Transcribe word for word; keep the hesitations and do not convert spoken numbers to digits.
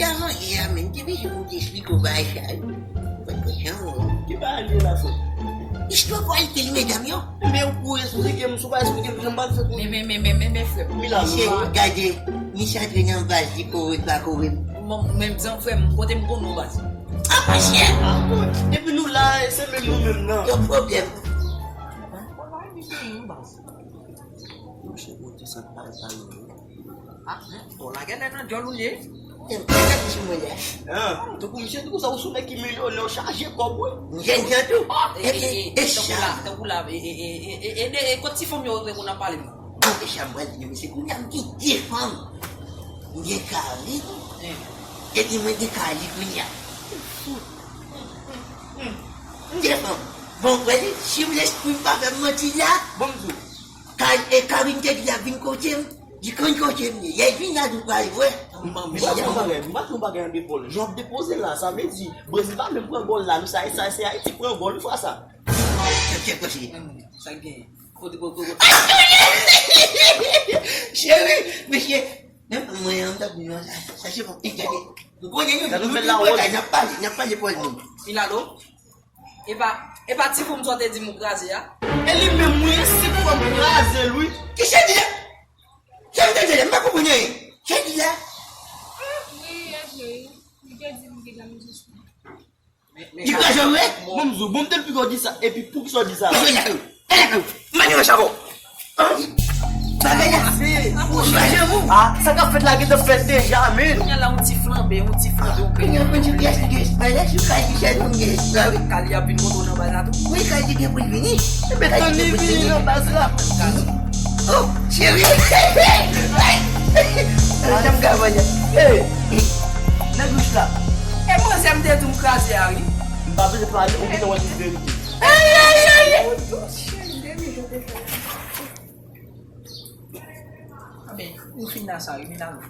Avan yè a menm, te bezwen moun te esplike w bagay sa yo. Mwen te janm wè w. Ki bagay li ye la, frè? Istwa kwalite li, medam yo. Men ou pou esplike m, si w pa esplike m, jan m pral fè pou... Men, men, men, men, men, men, frè m. Misye, gade, misye antre nan baz li, kore l pa kore l. Mwen menm, zan frè m, kote m konn nou baz? Ah, monchè! Ah, bon. Depi nou la, se menm nou menm nan. Yon pwoblèm. Mwen pa misye yon baz. Monchè, ou te sa pale pale. Ah, men, bon, lagèt nan djòl ou ye. Gade sou mwen la. Hein? Tankou misye, tankou sa, ou sou nèg ki milyonè, ou chaje kòb, wi. M jèn jan tou. E, e, e, e, tankou sa. La, tankou la, e, e, kot ti fanm yo rete pou n ap pale, non? Bon, e sa m pral di nou, mesye, kounye a m gen de fanm. M gen Carline, epi mwen gen Carly kounye a. M gen fanm. Bon, wè li, si w lespri m pa fè m manti la, bon, m di w. Kay, e Carine te di l ap vin kote m. Li konn kote m ye. Lè l vin la, nou pral wè. M pa t yon bagay, m pa t yon bagay an depo l. Jan w ap depoze l la, sa vle di, Brezil pa menm pran gòl la, nou sa, sa, se Ayiti k pran gòl, wi, fwa sa. Chèf, chèf, chèf. Sa k genyen? Kote, kote, kote? Cheri, mesye, menm mwen, an, m t ap di nou, sa, sa se bon, e gade. Ou konnen nou, nou, nou, nou, n ap pale, n ap pale pou nou. Milano? E pa, e pa ti fanm sa w te di m ou kraze a? E li menm, wi, se fanm kraze l, wi. Ki cheri a? Sa m tande la, m pa konprann anyen. Cheri a? Wi, e cheri. Li te di m gentan m jis. Li kraze w, wi? Bon, m di w, bon, m te l piko di sa, epi poukisa w di sa? Mwen la, mwen la, mwen la, mwen la. Bagay la, ou pa janm ou. Ah, sa k ap fèt la gentan fèt deja, men. Kounye a la, yon ti flanbe, yon ti flanbe, yon... Kounye a, kounye a, yes, yes, bagay la, sou kay ki chèz moun gen, la, wi. Kali ap vin kontre w nan baz la tou. Wi, kay ki gen pou l vini. Ebyen, tann li vini nan baz la. Oh, cheri. Janm ka voye. Hey, nèg wouch la. E manzè m te di w m kraze a, wi. M pa bezwen pale, ou gentan wè tout verite. Ay, ay, ay, ay. Anben, ou fin nan sa, wi, men alò.